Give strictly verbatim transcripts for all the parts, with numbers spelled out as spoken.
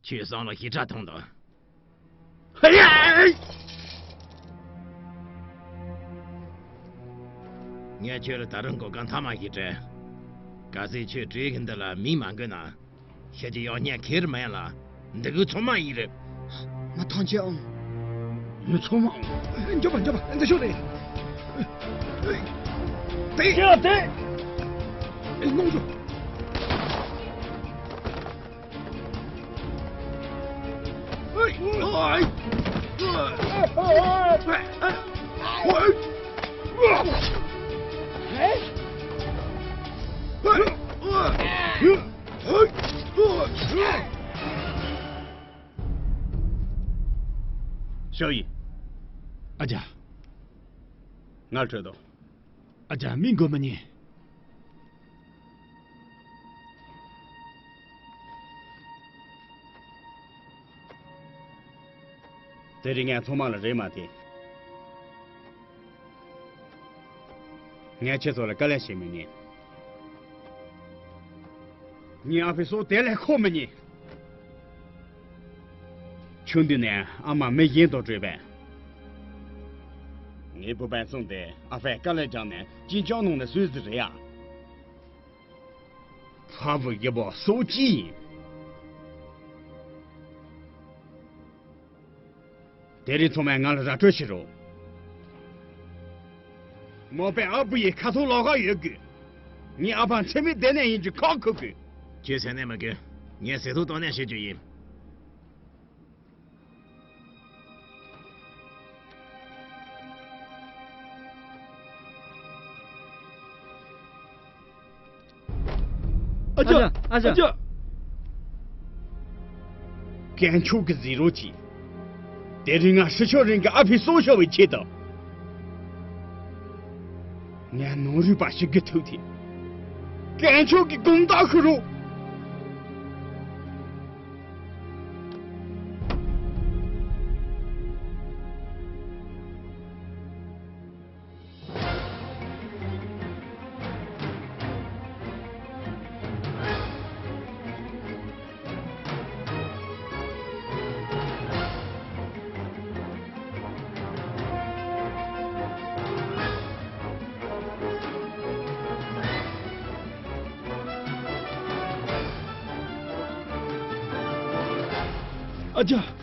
ཁྱོད་བསམ་བློ་ཞེ་དྲག་ཐོངས་དང་། ཧེ་ཡ། ངས་ཁྱོད་ལ་ད་རུང་གོ་སྐབས་མཐའ་མ་ཞིག་སྤྲད། གལ་སྲིད་ཁྱོད་བྲེལ་གི་འདི་ལ་མི་མ་འགོས་ན། ཤ་གྱི་ཡོ་ཉན་ཁེར་མེད་ལ། འདི་གི་ཚང་མ་ཡིན་རེད། ང་ཐང་ཆད་ཨང་། ངའི་ཚང་མ་ཨང་། འགྱོད་པ་འགྱོད་པ་འདི་ཤོག་རེད། དེ་ཡ་དེ། ཨེ་རྣམ་ཅོ། ཞའོ་ཡི། ཨ་ཅག་ང་ལ་སྤྲོད་དོ། ཨ་ཅག་མི་འགོ་མི་ཉན། དེ་རིང་ངས་ཚང་མ་ལ་རེ་མ་དེ། ངས་ཁྱེད་ཚོ་ལ་དཀའ་ལས་བྱེད་མི་ཉན། ངའི་ཨ་ཕའི་སྲོག་དེ་ལས་ཁོ་མི་ཉན། ཆུང་དུས་ནས་ཨ་མ་མི་གཞན་དང་འཕྲད་པས། ངའི་བུ་སྤུན་གསུམ་དེ་ཨ་ཕས་དཀའ་ལས་བརྒྱབ་ནས་གཅིན་སྐྱོང་གནང་ནས་བཟོས་ཟིག་རེད་ཡ། ཕ་བུ་གཉིས་པོ་སྲོག་གཅོད་ཡིན། དེ་རིང་ཚང་མས་ང་ལ་ར་སྤྲོད་བྱེད་རོགས། མ་པའི་ཨ་བུ་ཡི་ཁ་ཐུག་ལོག་ག་ཡོད་དགོས། ངའི་ཨ་ཕ་འཚེ་མེད་བདེ་གནས་ཡིན་གྱི་ཁག་ཁུར་དགོས། ཁྱོད་སེམས་ནད་མི་དགོས། ངས་ཟས་ཐོག་གཏོང་ནས་བྱེད་རྒྱུ་ཡིན། ཨ་ཅག་ཨ་ཅག་ཨ་ཅག་དཀོན་མཆོག་གི་གཟིགས་རོགས་གྱིས། དེ་རིང་ང་ཧྲི་ཤོ་རིང་གི་ཨ་ཕའི་སྲོག་སྐྱོབ་པའི་ཆེད་དུ། ངས་ནོར་རུས་པ་ཞིག་གི་ཐུག་ཐེ། དཀོན་མཆོག་གི་དགོངས་དག་ཞུ་རོགས། ཨ་ཅག་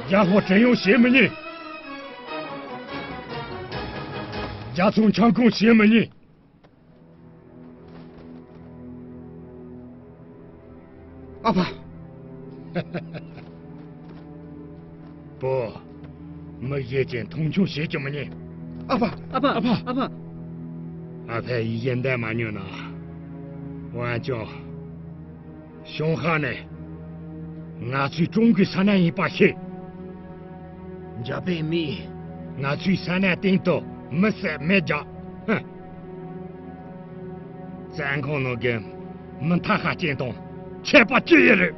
རྒྱལ་པོ་བྲན་གཡོག་བྱེད་མི་ཉན། རྒྱལ་ཚོང་ཆང་ཁུང་བྱེད་མི་ཉན། ཨ་ཕ། བུ། མི་གཞན་གྱིས་མཐོང་ཆུང་བྱེད་རྒྱུ་མི་ཉན། ཨ་ཕ། ཨ་ཕ། ཨ་ཕ། ཨ་ཕ། ཨ་ཕས་ཡིད་བཞིན་འདེམས་མ་ཉོན་ན། འོན་ཀྱང་། ཞུང་ཧ་ནི་ང་ཚོའི་ཀྲུང་གོའི་ས་གནས་ཡིན་པ་ཤེས། འཇར་པན་མིས་ང་ཚོའི་ས་གནས་སྟེང་དུ་མི་བསད་མི་རྒྱག་ཧ། བཙོན་ཁང་ནང་གི་མི་ཐ་ཤལ་ཅན་དང་ཆད་པ་གཅོད་ཡས་རེད།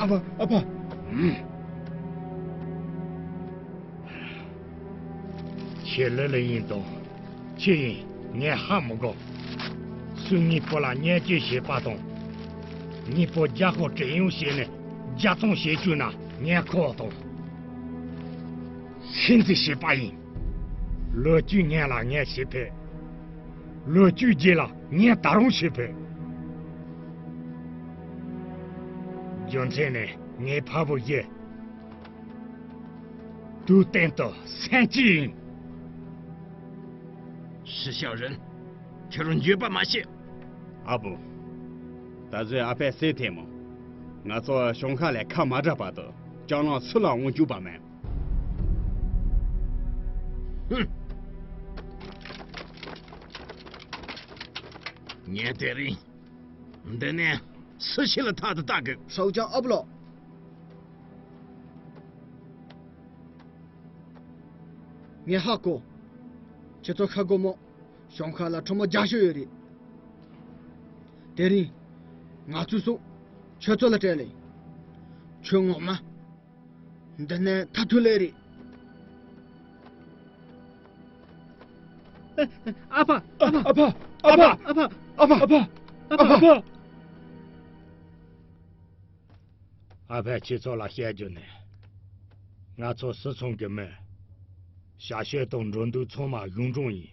ཨ་ཕ། ཨ་ཕ། ཁྱེད་ལི་ལི་ཡིན་དང་། ཁྱེད་ཡིན་ངས་ཧ་མི་གོ། སུས་ངའི་བུ་ལ་བརྙས་བཅོས་བྱས་པ་དང་། ངའི་བུ་རྒྱལ་པོ་བྲན་གཡོག་བྱས་ནས་རྒྱལ་ཚོང་བྱེད་བཅུག་ན་ངས་ཁོ་དང་། སེམས་ཚེགས་བྱས་པ་ཡིན། ལོ་བཅུའི་སྔོན་ལ་ངས་བྱེད་ཕོད། ལོ་བཅུའི་རྗེས་ལ་ངས་ད་རུང་བྱེད་ཕོད། རྒྱུ་མཚན་ནི་ངའི་ཕ་བུ་བཞི། དུས་གཏན་དུ་སེམས་སྐྱིད་ཡིན། ཧྲི་ཞའོ་རེན། ཁྱོད་རང་འགྱོད་པ་མ་བྱེད། ཨ་བུ། ད་གཟོད་ཨ་ཕས་སེམས་ཐེངས་མོ། ང་ཚོ་ཞུང་ཧ་ལས་ཁ་མ་གྲགས་བར་དུ་ཅང་ལང་ཚུར་ལ་འོང་བཅུག་པ་མེད། ཧུམ། ངས་དེ་རིང་། འདི་ནས་སུ་ཞིག་ལ་ཐག་ཏུ་བཏགས་དགོས། ཧྲའོ་ཅང་ཨ་བུ་ལགས། ངས་ཧ་གོ། ཁྱེད་ཚོ་ཤ་སྒོར་མོ། ཞུང་ཧ་ལ་ཁྲོ་མོ་རྒྱག་ཤོས་ཡོད་རེད། དེ་རིང་ང་ཚོའི་སྲོག་ཁྱོད་ཚོ་ལ་སྤྲད་ལེ། ཁྱོད་ངོ་མ་འདི་ནས་ཐར་ཐུབ་ལེ་རེད། ཨ་ཕ། ཨ་ཕ། ཨ་ཕ། ཨ་ཕ། ཨ་ཕ། ཨ་ཕ། ཨ་ཕ། ཨ་ཕ། ཨ་ཕ། ཁྱེད་ཚོ་ལ་བཤད་རྒྱུ་ནི། ང་ཚོ་སི་ཚོང་གི་མི། ཞ་ཤོད་དང་འགྲོ་འདུག་ཚང་མ་གཞུང་དྲང་ཡིན།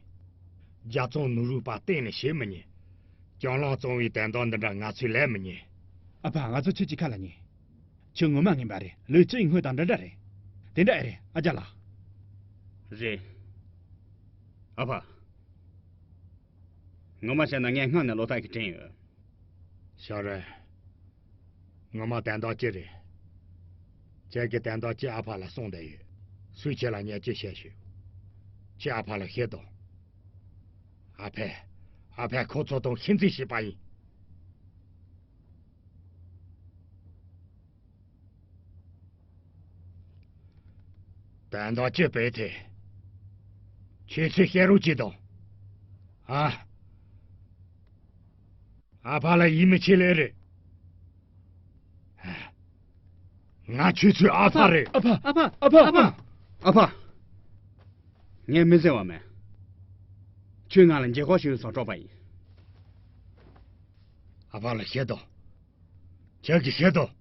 རྒྱལ་བཙོང་ནོར་བུ་པ་གཏན་ནས་བྱེད་མི་ཉན། ལྕང་གླང་བཙོང་བའི་དོན་དག་འདི་འདྲ་ང་ཚོས་ལས་མི་ཉན། ཨ་ཕ། ང་ཚོ་ཁྱེད་ཀྱི་ཁ་ལ་ཉན། ཁྱོད་ངོ་མ་ངན་པ་རེད། ལོ་བཅུ་ཡི་སྔོན་དང་འདྲ་འདྲ་རེད། དེ་འདྲ་ཨེ་རེད། ཨ་ཅག་ལགས། རེད། ཨ་ཕ། ངོ་མ་བཤད་ན་ངས་སྔོན་ནས་བློ་ཐག་གིས་དྲན་ཡོད། ཞའོ་རུའེ། ངོ་མ་དོན་དག་ཅི་རེད། ཁྱེད་ཀྱིས་དོན་དག་ཅི་ཨ་ཕ་ལ་གསུངས་བསྡད་ཡོད། སུས་ཁྱེད་ལ་བརྙས་བཅོས་བྱས་ཤོད། ཁྱེད་ཨ་ཕ་ལ་བཤད་དང་། ཨ་ཕས། ཨ་ཕས་ཁོ་ཚོ་དང་ཤིང་རྩིས་བྱས་པ་ཡིན། དོན་དག་ཅི་བྱས་ཏེ། ཁྱེད་ཚོས་བཤད་རོགས་གྱིས་དང་། ཨ། ཨ་ཕ་ལ་ཡིད་མི་ཆེས་ལེ་རེད། ང་ཁྱོད་ཚོའི་ཨ་ཕ་རེད། ཨ་ཕ། ཨ་ཕ། ཨ་ཕ། ཨ་ཕ། ངས་མི་ཟེར་བ་མེད། ཁྱོད་ང་ལ་མཇལ་ཁ་ཞུ་སོང་སྤྲོག་པ་ཡིན། ཨ་ཕ་ལ་བཤད་དང་། ཁྱེད་ཀྱིས་བཤད་དང་།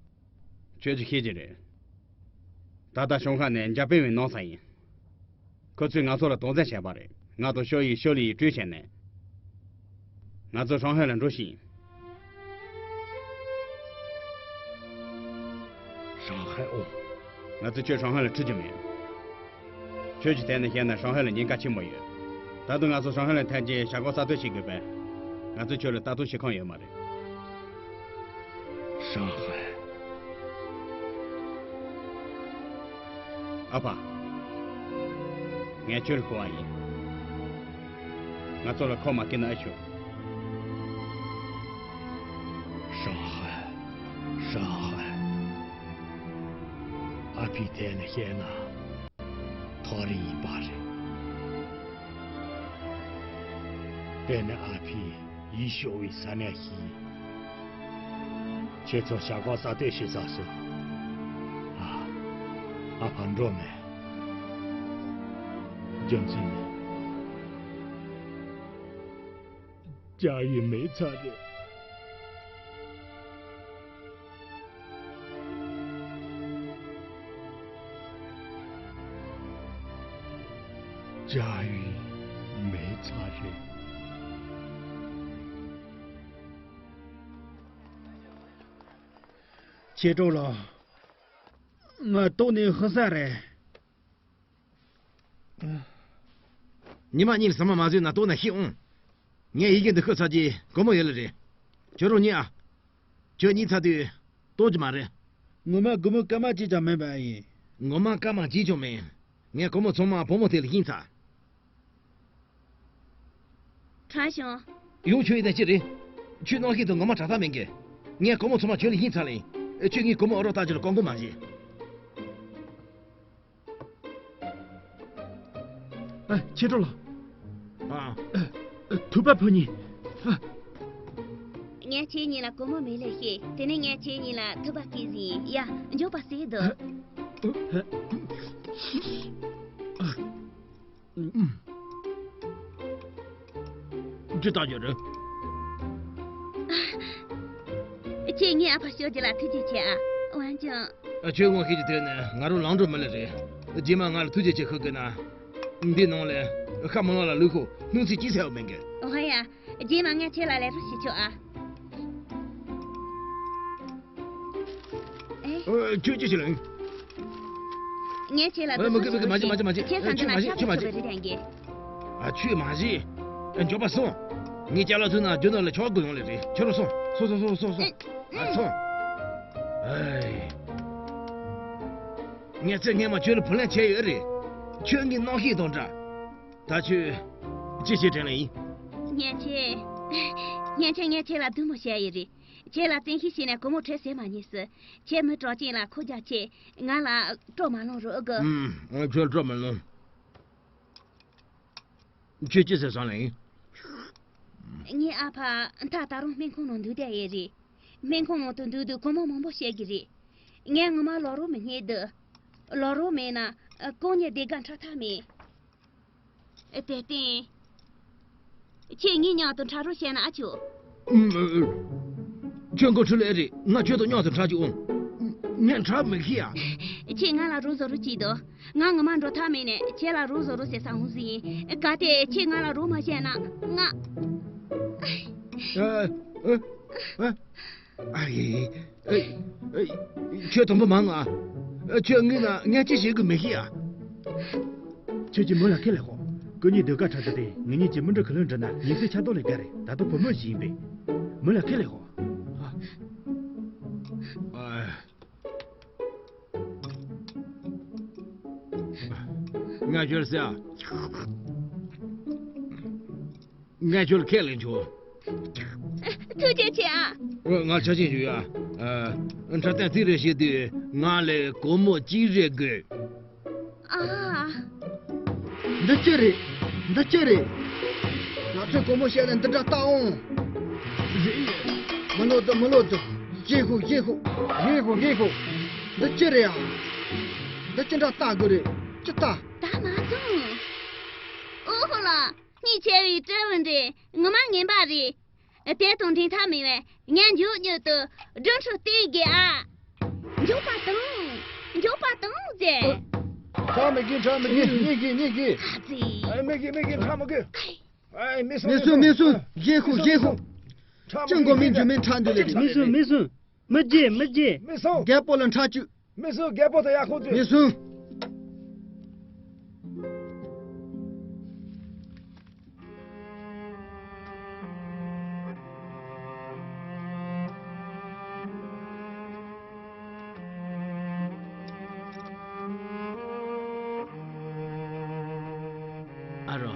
ཁྱོད་ཀྱིས་ཤེས་ཀྱི་རེད། ད་ལྟ་ཤང་ཧའེ་ནས་འཇར་པན་བའི་ནང་ས་ཡིན། ཁོ་ཚོས་ང་ཚོ་ལ་དོགས་ཟོན་བྱས་པ་རེད། ང་དང་ཤོ་ཡི་ཤོ་ལི་ཡི་སྤྲོད་བྱས་ནས། ང་ཚོ་ཧྲང་ཧའེ་ལ་འགྲོ་བཞིན་ཡིན། ཧྲང་ཧའེ་ཨོ། ང་ཚོ་ཁྱོད་ཧྲང་ཧའེ་ལ་ཁྲིད་རྒྱུ་མེད། ཁྱོད་ཀྱི་ཐད་ནས་བཤད་ན་ཧྲང་ཧའེ་ལ་ཉེན་ཁ་ཆེན་པོ་ཡོད། ད་དུང་ང་ཚོ་ཧྲང་ཧའེ་ལ་ཐོན་རྗེས་ཞྭ་ཁོག་གསར་གཏོད་བྱེད་དགོས་པས། ང་ཚོ་ཁྱོད་ལ་ལྟ་རྟོག་བྱེད་ཁོམ་ཡོད་མ་རེད། ཧྲང་ཧའེ། ཨ་ཕ། ངས་ཁྱོད་ལ་ཞུ་བ་ཡིན། ང་ཚོ་ལ་ཁོ་མ་སྐྱེས་ན་ཨེ་ཆོག་ཧྲང་ཧའེ། ཧྲང་ཧའེ། ཨ་ཕའི་ཐད་ནས་བཤད་ན། ཐག་རིང་ཡིན་པ་རེད། དེ་ནི་ཨ་ཕས་ཡིད་སྐྱོ་བའི་ས་གནས་ཤིག་ཡིན། ཁྱེད་ཚོ་ཞྭ་ཁོག་གསར་གཏོད་བྱེད་ས་སུ། ཨ། ཨ་ཕ་འགྲོ་མེད། རྒྱུ་མཚན་ནི། ཅཱ་ཡུའི་མེད་ཚར་རེད། ཅཱ་ཡུའི་མེད་ཚར་རེད། ཆེ་གྲོགས་ལགས། ང་ལྟོགས་ནས་ཤི་ས་རེད། ཉི་མ་གཉིས་ཟ་མ་མ་ཟོས་ན་ལྟོགས་ན་ཤི་འོང་། ངས་ཡི་གེ་འདི་ཤོད་ཚར་རྗེས་སྒོར་མོ་ཡོད་ལེ་རེད། ཁྱོད་རང་གཉིས་ཨ། ཁྱོད་གཉིས་ཚར་དུས་ལྟོགས་ཀྱི་མ་རེད། ངོ་མ་སྒོར་མོ་སྐར་མ་གཅིག་ཀྱང་མེད་པ་ཡིན། ངོ་མ་སྐར་མ་གཅིག་ཀྱང་མེད། ངས་སྒོར་མོ་ཚང་མ་བུ་མོ་དེ་ལ་བྱིན་ཚར། ཁྲང་ཞང་། ཡང་ཁྱོད་ཡིན་ན་ཅི་རེད། ཁྱོད་གནམ་གཤིས་དང་ངོ་མ་དྲག་ཐག་མེད་གི། ངས་སྒོར་མོ་ཚང་མ་ཁྱོད་ལ་བྱིན་ཚར་ལེ། ཁྱོད་ངའི་སྒོར་མོ་ཨོ་རོགས་ལྟ་རྒྱུ་ལ་བཀག་འགོག་མ་བྱེད། ཨ། ཆེ་གྲོགས་ལགས། ཨ། ཨ། ཐུག་པ་ཕུལ་ཉིན། ཨ། ངས་ཁྱེད་གཉིས་ལ་སྒོར་མོ་མེད་ལེ་ཤེས། དེ་ནས་ངས་ཁྱེད་གཉིས་ལ་ཐུག་པ་སྐྱེལ་ཟིན། ཡ། མགྱོགས་པ་ཟེར་དོ། ཨ། ཨ། ཅི་ལྟ་རྒྱུ་རེད། ཁྱེད་ངའི་ཨ་ཕ་ཤོད་རྒྱུ་ལ་ཐུགས་རྗེ་ཆེ་ཨ། འོན་ཀྱང་། ཁྱོད་དབང་ཤེད་ཀྱི་དོན་ནི་ང་རང་ལངས་འགྲོ་མི་ལེ་རེད། རྗེས་མ་ང་ལ་ཐུགས་རྗེ་ཆེ་ཞུ་དགོས་ན། འདི་ནང་ལ་ཤ་མང་ལ་ལུག་ཤོག་སྣུམ་ཚིག་ཅི་ཟེར་བ་མེད་གི། འོ་ཧ་ཡ། རྗེས་མ་ངས་ཁྱེད་ལ་ལས་རོགས་བྱེད་ཆོག་ཨ། ཨེ། ཨ། ཁྱོད་ཅི་ཞིག་ལ། ངས་ཁྱེད་ལ། ཨ། མི་དགོས་མི་དགོས། མ་བྱེད་མ་བྱེད་མ་བྱེད། ཁྱེད་ཨ། ཁྱོད་མ་བྱེད། ཁྱོད་མ་བྱེད། ཁྱོད་མ་བྱེད། ཨ། ཁྱོད་མ་བྱེད། ཨ། མགྱོགས་པ་སོང་། ངས་ཅ་ལག་བཙུགས་ན་རྒྱུ་ནོར་ལ་ཆག་སྒོ་ཡོང་ལེ་རེད། ཁྱོད་རང་སོང་། སོང་སོང་སོང་སོང་སོང་། ཨ། སོང་། ཨེ། ངས་ཚེ་སྔོན་མ་ཁྱོད་ལ་བུ་ལོན་བྱས་ཡོད་རེད། ཁྱོད་ངའི་རྣམ་ཤེས་དང་འདྲ། ད་ཁྱོད་ཅི་བྱེད་དྲན་ལེ་ཡིན། སྙན་ཆེ། སྙན་ཆེ། ངས་ཁྱེད་ལ་བདུད་མོ་བྱས་ཡོད་རེད། ཁྱེད་ལ་བཙན་ཤེད་བྱས་ནས་སྒོར་མོ་ཁྲལ་ཟས་མ་ཉེས་སུ། ཁྱེད་མི་གྲགས་ཅན་ལ་ཁོ་རྒྱ་ཆེ། ང་ལ་སྤྲོ་མ་ལོང་རོགས་གི། ཨུམ། ཁྱོད་སྤྲོ་མ་ལོང་། ཁྱོད་ཅི་ཟེར་སོང་ལེ་ཡིན། ངའི་ཨ་ཕ་ད་ད་རུང་སྨན་ཁང་ནང་འདུག་བསྡད་ཡོད་རེད། སྨན་ཁང་ནང་དུ་འདུག་དུས་སྒོར་མོ་མང་པོ་བཤད་ཀྱི་རེད། ངས་ངོ་མ་ལོག་རོགས་མི་རྙེད་དུས། ལོག་རོགས་མེད་ན་གང་ཉིད་བདེ་དགའ་འཕྲད་ཐབས་མེད། དེར་བརྟེན། ཁྱེད་ངའི་མཉམ་དུ་འཁྲབ་རོགས་བྱས་ན་ཨ་ཆོ། ཨུམ། ཁྱོད་མགོ་འཁྲུལ་ལེ་རེད། ང་ཁྱོད་དང་མཉམ་དུ་འཁྲབ་ཀྱི་འོང་། ངས་འཁྲབ་མི་ཤེས་ཡ། ཁྱེད་ང་ལ་རོགས་བཟོ་རོགས་གྱིས་དོ། ང་ངོ་མ་འགྲོ་ཐབས་མེད་ནས་ཁྱེད་ལ་རོགས་བཟོ་རོགས་ཟེར་ས་འོང་ཟིན་ཡིན། གལ་ཏེ་ཁྱེད་ང་ལ་རོགས་མ་བྱས་ན་ང་། ཨ། ཨ། ཨ། ཨ་ཡེ། ཨེ། ཨེ། ཁྱོད་དང་པོ་མང་ང་། ཨ། ཁྱོད་ངུས་ན་ངས་ཅི་བྱེད་དགོས་མི་ཤེས་ཨ། ཁྱོད་ཀྱིས་མོ་ལ་ཁས་ལེན་ཤོག་ཀུན་གཉིས་ཟློས་གར་འཁྲབ་རྒྱུ་དེ་ངེད་གཉིས་ཀྱི་མི་འགྲོ་ཁ་ལོན་འགྲིག་ན་ཉིན་མཚན་ཆར་སྡུག་ལས་བརྒལ་རེད། ད་དུང་བུ་མོ་ཞིག་ཡིན་པས། མོ་ལ་ཁས་ལེན་ཤོག་ཨ། ང་ཁྱོད་ཟེར་ཨ། ངས་ཁྱོད་ལ་ཁས་ལེན་ཆོག་ཐུགས་རྗེ་ཆེ་ཨ། ང་ཆ་ཆེན་ཞུ་ཡ། ཨ། འཁྲབ་སྟོན་རྩེད་རེས་བྱེད་དུས་ང་ལ་སྒོར་མོ་གཅིག་རེ་དགོས། ཨ། འདི་ཅི་རེད། འདི་ཅི་རེད། ང་ཚོས་སྒོར་མོ་བཤད་ན་འདི་འདྲ་བཏང་འོང་། མི་ལོ་དུ་མི་ལོ་དུ། ཞེ་ཧུ་ཞེ་ཧུ། ཞེ་ཧུ་ཞེ་ཧུ། འདི་ཅི་རེད་ཨ། འདི་ཅི་འདྲ་བཏང་དགོས་རེད། ཅི་ལྟ། ད་མ་སོང་། ཨོ་ཧོ་ལ། གཉིད་ཆེ་བའི་སྤྲེའུ་འདྲེ་ངོ་མ་ངན་པ་རེད། དེ་དང་འགྲན་ཐབས་མེད་པས་ངས་མགྱོགས་མྱུར་དུ་སྒྲུབ་ཚུལ་སྟེར་དགོས་ཨ། མགྱོགས་པ་དང་། མགྱོགས་པ་དང་ཟེར། འཁྲབ་མི་དགོས། འཁྲབ་མི་དགོས། གཉིད་དགོས། གཉིད་དགོས། ཨ་ཙི། ཨ། མི་དགོས། མི་དགོས། འཁྲབ་མི་དགོས། ཨ། མི་སོང་། མི་སོང་། མི་སོང་། ཞེ་ཧུ་ཞེ་ཧུ། ཅང་གོ་མིན་ཇུ་མིན་འཁྲབ་འདོད་ལེ་རེད། མི་སོང་། མི་སོང་། མི་བརྗེད། མི་བརྗེད། མི་སོང་། རྒད་པོ་ལ་འཁྲབ་བཅུག་མི་སོང་། རྒད་པོ་དང་ཡག་ཁོང་ཚོས། མི་སོང་། ཨ་རོ།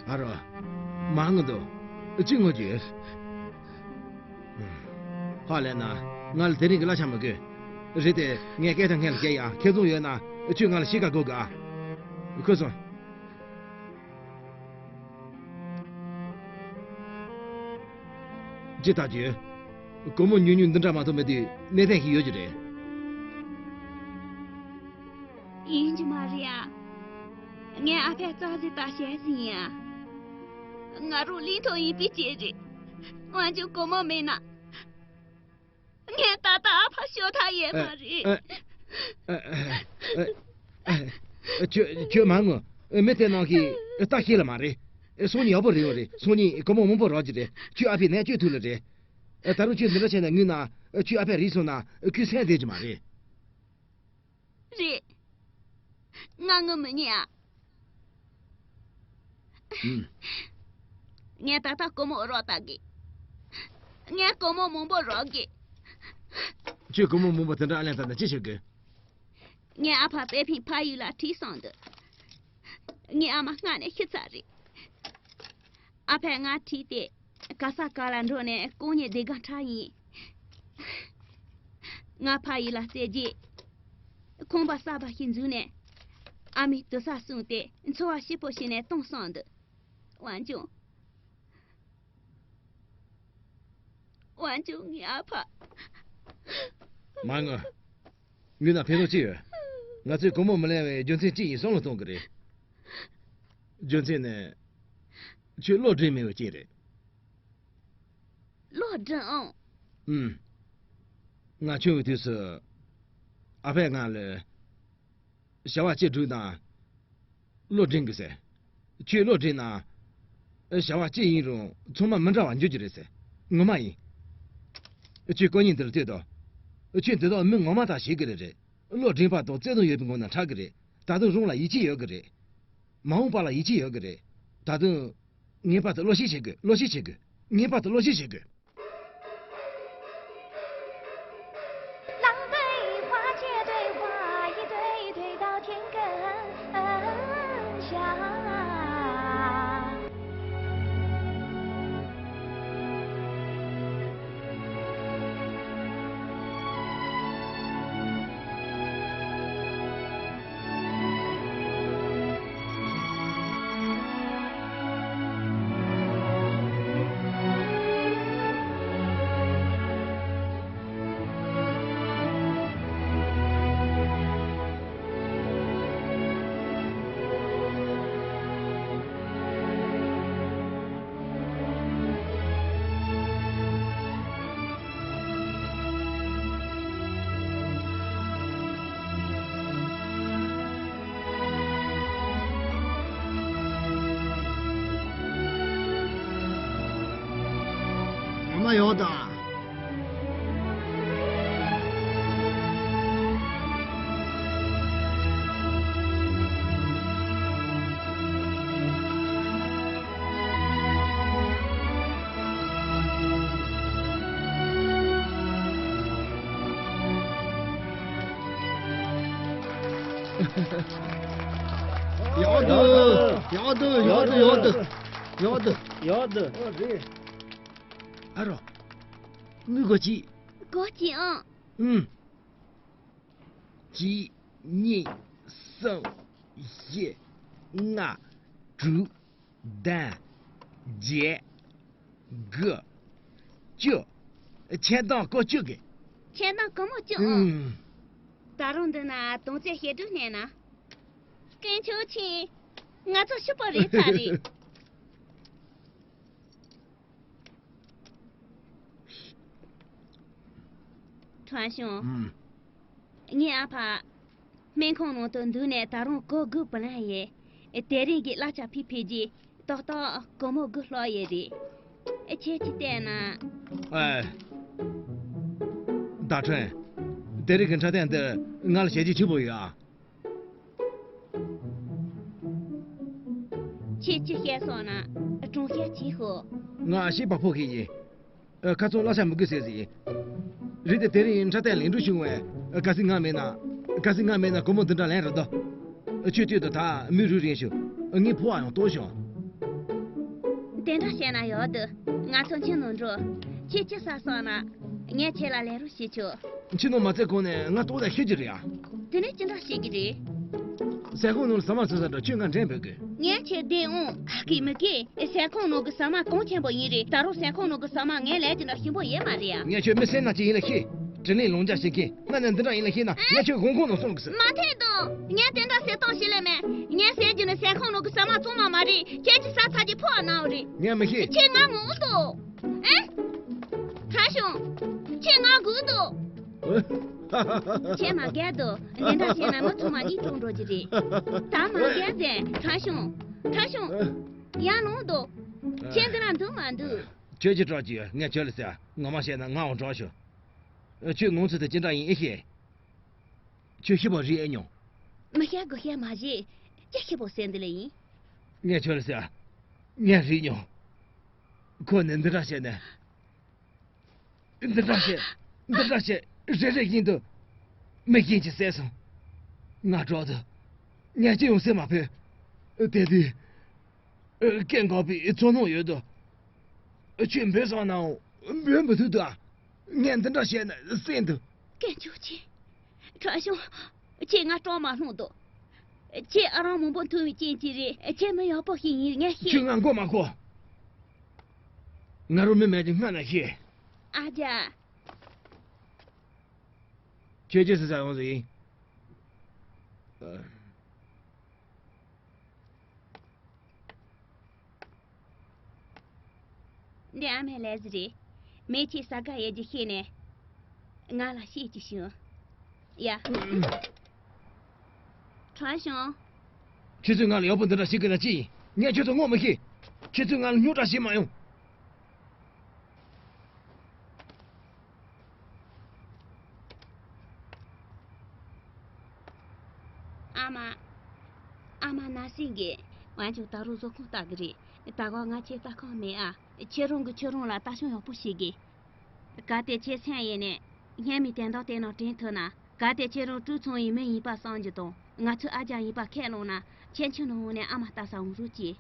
ཨ་རོ། མ་ངུ་དོ། ཅི་ངུ་རྒྱུ། ཧ་ལས་ན། ང་ལ་དེ་རིང་གི་གླ་ཆ་མི་དགོས། རེད་དེ་ངས་སྐད་ཐང་ངན་ལ་བཤད་ཡ། ཁེ་བཟང་ཡོད་ན་ཁྱོད་ང་ལ་ཤི་ཀ་དགོས་གི་ཨ། ཁུ་སོང་། ཅི་ལྟ་རྒྱུ། སྒོར་མོ་ཉུང་ཉུང་འདི་འདྲ་མ་ཐོབ་མི་དུས་གནས་སྟངས་ཤིག་ཡོད་རྒྱུ་རེད། ཡིན་རྒྱུ་མ་རེད་ཨ། ངའི་ཨ་ཕས་རྩ་ཟིན་ལྟ་བྱས་ཟིན་ཡ། ང་རང་ལིང་ཐོ་ཡིན་པའི་ཅི་རེད། འོན་ཀྱང་སྒོར་མོ་མེད་ན། ངས་ད་ལྟ་ཨ་ཕ་ཤོད་ཐབས་ཡོད་མ་རེད། ཨ། ཨ། ཨ། ཨ། ཨ། ཁྱོད་ཁྱོད་མ་ངུ། མི་དེ་ནང་གི་ལྟ་ཤེས་ལ་མ་རེད། སང་ཉིན་ཡག་པོ་རེད་བ་རེད། སང་ཉིན་སྒོར་མོ་མང་པོ་རག་གི་རེད། ཁྱོད་ཨ་ཕའི་ནད་བཅོས་ཐུབ་ལ་རེད། ད་རུང་ཁྱོད་འདི་འདྲ་བྱས་ན་ངུས་ན་ཁྱོད་ཨ་ཕས་རིག་སོང་ན་ཁྱོད་སེམས་བདེ་གི་མ་རེད། རེད། ང་ངུ་མི་ཉན་ཨ། ཨུམ། ངས་ད་ལྟ་སྒོར་མོ་རག་ལྟ་གི། ངས་སྒོར་མོ་མང་པོ་རག་གི། ཁྱོད་སྒོར་མོ་མང་པོ་དེ་འདྲ་ཨ་ལན་བཏབ་ན་ཅི་བྱེད་དགོས། ངའི་ཨ་ཕ་པེ་ཕིང་ཕ་ཡུལ་ལ་ཁྲིད་སོང་འདུག་ངའི་ཨ་མ་སྔ་ནས་ཤི་ཚར་རེད། ཨ་ཕས་ང་ཁྲིད་དེ་ག་ས་ག་ལ་འགྲོ་ནས་སྐུ་ཉིད་བདེ་དགའ་འཁྲབ་ཡིན། ང་ཕ་ཡུལ་ལ་བསྡད་རྗེས། ཁང་པ་གསར་པ་ཞིག་འཛུགས་ནས་ཨ་མའི་དུར་ས་བསྲུངས་ཏེ་འཚོ་བ་སྐྱིད་པོ་ཞིག་ནས་བཏང་སོང་འདུག་འོན་ཀྱང་། འོན་ཀྱང་ངའི་ཨ་ཕ། མ་ངུ། ངུས་ན་ཕན་ཐོགས་ཅི་ཡོད། ང་ཚོས་སྒོར་མོ་མི་ལེན་པའི་རྒྱུ་མཚན་ཅི་ཡིན་བསམ་བློ་གཏོང་གི་རེད། རྒྱུ་མཚན་ནི། ཁྱོད་བློ་སྒྲིང་མེད་པ་ཅིག་རེད། བློ་སྒྲིང་ཨང་། ཨུམ། ང་ཆུང་བའི་དུས་སུ། ཨ་ཕས་ང་ལ། བྱ་བ་ཅི་བསྒྲུབས་ན། བློ་སྒྲིང་དགོས་ཟེར། ཁྱོད་བློ་སྒྲིང་ན། བྱ་བ་ཅི་ཡིན་རུང་ཚང་མ་མི་འདྲ་བ་འགྱུར་གྱི་རེད་ཟེར། ངོ་མ་ཡིན། ཁྱོད་སྐུ་ཉིད་འདི་ལ་ལྟོས་དང་། ཁྱོད་འདི་དག་མི་ངོ་མ་དག་ཤེས་ཀྱི་རེད་རེད། བློ་སྒྲིང་པ་དང་བརྩེ་དུང་ཡོད་པའི་ངང་ནས་འཁྲབ་ཀྱི་རེད། ད་དུང་རང་ལ་ཡིད་ཆེས་ཡོད་ཀྱི་རེད། མ་འོངས་པ་ལ་ཡིད་ཆེས་ཡོད་ཀྱི་རེད། ད་དུང་། ངེས་པར་དུ་བློ་གཤིས་བྱེད་དགོས། བློ་གཤིས་བྱེད་དགོས། ངེས་པར་དུ་བློ་གཤིས་བྱེད་དགོས། ཡག་འདུག་ཡག་འདུག་ཡག་འདུག་ཡག་འདུག་ཡག་འདུག་ཡག་འདུག་ཨ་རོ། དངུལ་སྒོར་གཅིག་སྒོར་གཅིག་ཨང་། ཨུམ། གཅིག་གཉིས། གསུམ། བཞི། ལྔ། དྲུག་བདུན། བརྒྱད། དགུ། བཅུ། ཁྱེར་དང་སྒོར་བཅུ་གི་ཁྱེར་དང་སྒོར་མོ་བཅུ་ཨང་། ཨུམ། ད་རུང་འདི་ན་དོན་ཚན་ཞེ་དྲུག་བསྣན་ན། དཀོན་མཆོག་མཁྱེན། ང་ཚོ་ཤི་པོ་རེད་ཚར་རེད། ཁྲང་ཞུང་། ཨུམ། ངའི་ཨ་ཕ། སྨན་ཁང་ནང་དུ་འདུག་ནས་ད་རུང་གོ་དགུ་པུ་ལན་ཡས། དེ་རིང་གི་གླ་ཆ་ཕུད་ཕུད་རྗེས་ཏག་ཏག་སྒོར་མོ་དགུ་ལྷག་ཡས་རེད། ཁྱེད་ཀྱིས་བལྟས་ན། ཨེ། ད་ཁྲོན། དེ་རིང་གི་འཁྲབ་སྟོན་འདི་ང་ལ་བྱས་རྗེས་ཆེན་པོ་ཡོད་ཨ། ཁྱེད་ཅི་བཤད་སོང་ན་གྲོང་ཤར་གྱིས་ཤོག་ང་ཤེས་པ་ཕོ་ཁེ་ཡིན། ཨ། ཁ་ཚོན་གླ་ཆ་མི་དགོས་ཟེར་ཟིན། རེད་དེ་དེ་རིང་འཁྲབ་སྟོན་ལེན་འགྲོ་བྱུང་བས། གལ་སྲིད་ང་མེད་ན། གལ་སྲིད་ང་མེད་ན་སྒོར་མོ་འདི་འདྲ་ལེན་རེད་དོ། ཁྱོད་ལྟོས་དང་ད་མི་རུ་རིང་ཞུ། ངའི་ཕོ་བ་ཡང་ལྟོགས་བྱུང་། དེ་འདྲ་བཤད་ན་ཡག་འདུག་ང་ཚོ་ཁྱིམ་ནང་འགྲོ། ཁྱེད་ཅི་ཟ་སོང་ན། ངས་ཁྱེད་ལ་ལས་རོགས་བྱེད་ཆོག་ཁྱིམ་ནང་མ་ཚད་གོང་ནས་ང་ལྟོགས་ནས་ཤི་རྒྱུ་རེད་ཡ། དེ་ནས་ཅི་འདྲ་བྱེད་ཀྱི་རེད། ཟས་ཁང་ནང་ལ་ཟ་མ་ཟ་ས་འགྲོ། ཁྱོད་ང་འདྲེན་འབོད་དགོས། ངས་ཁྱེད་བདེན་འོང་། ཧ་གི་མི་གི། ཟས་ཁང་ནང་གི་ཟ་མ་གོང་ཆེན་པོ་ཡིན་རེད། ད་རུང་ཟས་ཁང་ནང་གི་ཟ་མ་ངས་ལས་ཀྱི་འདྲ་ཞིམ་པོ་ཡོད་མ་རེད་ཡ། ངས་ཁྱོད་མི་སེར་ནང་གཅིག་ཡིན་ལ་ཤེས། དྲིན་ལན་ལོངས་སྤྱོད་བྱེད་མཁན་ང་ནི་འདི་འདྲ་ཡིན་ལ་ཤེས་ན། ངས་ཁྱོད་དགོང་ཁོག་ནང་སོང་གི་ཟེར། མ་འཐད་དོ། ངས་དེ་འདྲ་ཟེར་སྟངས་ཤེས་ལེ་མེད། ངས་ཟས་རྒྱུ་ནི་ཟས་ཁང་ནང་གི་ཟ་མ་ཚང་མ་མ་རེད། ཁྱེད་ཀྱི་ཟ་ཚར་གྱི་ཕོ་བ་ནའོ་རེད། ངས་མི་ཤེས། ཁྱེད་ང་ངོ་འདུག་ཨེ། ཁྲ་ཞུང་། ཁྱེད་ང་དགོས་འདུག་ཁྱེད་མ་རྒྱལ་འདུག་འདི་འདྲ་བྱས་ན་མི་ཚང་མ་གཉིད་བཏང་འགྲོ་གི་རེད། ད་མ་རྒྱལ་ཟེར། ཁྲ་ཞུང་། ཁྲ་ཞུང་། ཡར་ལོངས་འདུག་ཁྱེད་འདི་ན་འདུག་མ་འདུག་ཁྱོད་ཀྱིས་སྐྲག་གི་ཡོད། ངས་ཁྱོད་ལ་ཟེར། ངོ་མ་བཤད་ན་ང་འོང་དྲག་ཤོག་ཁྱོད་ངོ་ཚ་དེ་ཅི་འདྲ་ཡིན་ཨེ་ཤེས། ཁྱོད་ཤི་བོ་རིག་ཨེ་མྱོང་། མི་ཤ་དགོས་ཤ་མ་བྱེད། ཅི་ཤི་བོ་ཟེར་འདི་ལ་ཡིན། ངས་ཁྱོད་ལ་ཟེར། ངས་རིག་མྱོང་། ཁོ་ནི་འདི་འདྲ་བྱས་ནས། འདི་འདྲ་བྱས། འདི་འདྲ་བྱས། རེ་རེ་བཞིན་དུ། མི་གཞན་གྱིས་བསད་སོང་། ང་འགྲོགས་དུ། ངས་ཅི་ཡང་བསད་མ་ཕོད། དེ་དུས། སྐད་འགག་པའི་ཚོར་སྣང་ཡོད་དོ། ཁྱོད་འབོད་སོང་ནའང་འབོད་མི་ཐུབ་དོ། ངས་འདི་འདྲ་བཤད་ན་སེམས་དུ། སྐད་ཆོག་ཆེ། ཁྲ་ཞུང་། ཁྱེད་ང་སྐྲག་མ་ལྷུང་དོ། ཁྱེད་ཨ་རང་མང་པོ་མཐོང་བའི་རྐྱེན་གྱིས་རེད། ཁྱེད་མི་ཡག་པོ་ཞིག་ཡིན་ངས་ཤེས། ཁྱོད་ང་མགོ་མ་འཁོར། ང་རང་མི་མེད་ཀྱི་སྔ་ན་ཤེས། ཨ་ཅག་ཁྱོད་ཅི་ཟེར་ས་ཡོང་ཟིན། འདི་ཨ་མའི་ལས་རེད། མེ་ཁྱེད་ས་ག་ཡེ་རྒྱུ་ཤེས་ནས། ང་ལ་བཤད་ཀྱི་བྱུང་། ཡ། ཁྲ་ཞུང་། ཁྱེད་ཚོས་ང་ལ་ཡག་པོ་འདི་འདྲ་བྱེད་དགོས་ན་ཅི་ཡིན། ངས་ཁྱེད་ཚོ་ངོ་མི་ཤེས། ཁྱེད་ཚོས་ང་ལ་རྙོག་དྲ་བྱེད་མ་ཡོང་། ཨ་མ། ཨ་མ་ན་སེང་གེ། ང་ཚོ་ད་རུང་བཟོ་ཁང་ལྟ་གི་རེད། ད་ག་ང་ཁྱེད་ལྟ་ཁང་མེད་ཨ། ཁྱེད་རང་གིས་ཁྱེད་རང་ལ་ལྟ་སྐྱོང་ཡག་པོ་བྱེད་དགོས། གལ་ཏེ་ཁྱེད་སེམས་ཡེ་ནས། སྔ་མའི་དོན་དག་དེ་རྣམས་དྲན་ཐུབ་ན། གལ་ཏེ་ཁྱེད་རང་ཀྲུའུ་ཚང་ཡི་མི་ཡིན་པ་བསམ་རྒྱུ་དང་། ང་ཚོའི་ཨ་ཅག་ཡིན་པ་ཁས་བླངས་ན། ཁྱེད་ཁྱིམ་ནང་འོང་ནས་ཨ་མ་ལྟ་ས་འོང་རོགས་གྱིས།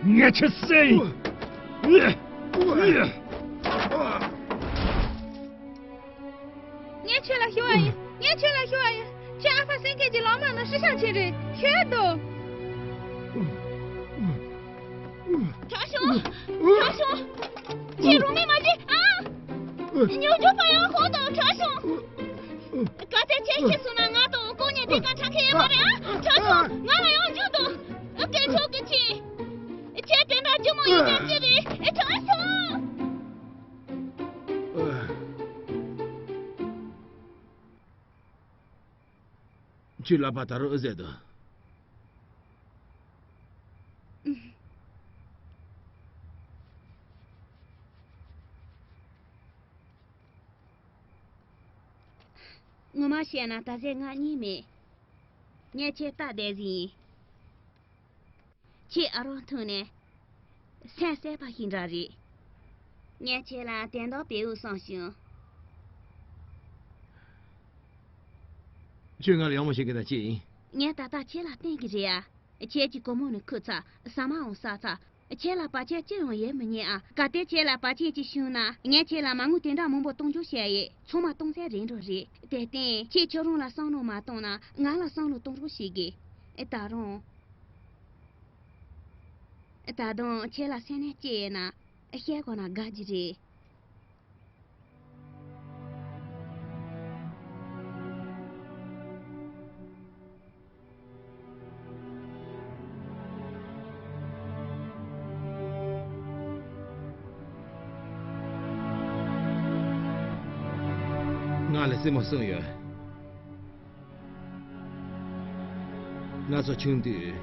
ངས་ཁྱེད་བསད་ཡིན། ངས་ཁྱོད་ལ་ཞུ་བ་ཡིན། ངས་ཁྱོད་ལ་ཞུ་བ་ཡིན། ཁྱོད་ཨ་ཕ་སེང་གེ་གི་ལག་དམར་ནང་ཤི་ཤང་ཆེན་རེད། ཤོད་དོ། ཁྲ་ཞུང་། ཁྲ་ཞུང་། ཁྱེད་རང་མེད་མ་རེད་ཨ། ཉོ་རྒྱུ་པ་ཡང་ཧོ་དང་ཁྲ་ཞུང་། གལ་ དེ་ཁྱེད་ཁྱེད་སོང་ན་ང་དང་ཀོ་ཉེ་དེ་ག་ཁྲ་ཁེ་ཡོད་མ་རེད་ཨ། ཁྲ་སོང་ང་ལ་ཡང་འཇུག་དང་། སྐད་ཆོག་གི་ཁྱེད། ཁྱེད་དེ་འདྲ་རྒྱུ་མོ་ཡིན་དེ་ཅི་རེད་ཨེ་ཁྲ་སོང་། ཁྱོད་ལག་པ་ད་རུང་ཨེ་ཟེར་འདུག་ངོ་མ་བཤད་ན་ད་གཟོད་ང་གཉིད་མེད། ངས་ཁྱེད་ལྟ་བསྡད་ཟིན་ཡིན། ཁྱེད་ཨ་རོགས་ཐུག་ནས་སེམས་གསལ་པ་ཞིག་འདྲ་རེད། ངས་ཁྱེད་ལ་དོན་དག་དཔེ་འུ་བསམ་བྱུང་། ཁྱོད་ང་ལ་ཡག་མོ་བྱེད་གི་ད་ཅི་ཡིན། ངས་ད་ལྟ་ཁྱེད་ལ་བསྟན་གི་རེད་ཨ། ཁྱེད་ཀྱི་སྒོར་མོ་ནི་ཁུར་ཚར། ཟ་མའང་ཟ་ཚར། ཁྱེད་ལ་བར་ཆད་ཅི་ཡང་ཡོད་མི་ཉན་ཨ། གལ་ཏེ་ཁྱེད་ལ་བར་ཆད་ཅིག་བྱུང་ན་ངས་ཁྱེད་ལ་མ་དངུལ་དེ་འདྲ་མང་པོ་གཏོང་རྒྱུ་བཤད་ཡོད། ཚང་མ་གཏོང་ཚད་རན་འགྲོ་རེད། དེར་བརྟེན་ཁྱེད་ཁྱོད་རང་ལ་བསམ་བློ་མ་གཏོང་ན་ང་ལ་བསམ་བློ་གཏོང་རོགས་བྱེད་དགོས། ད་རུང་། ད་དུང་ཁྱེད་ལ་སེམས་ནད་ཅི་ཡོད་ན་བཤད་དགོས་ན་དགའ་རྒྱུ་རེད། ང་ལ་སྲིང་མོ་གསུམ་ཡོད། ང་ཚོ་ཆུང་དུས་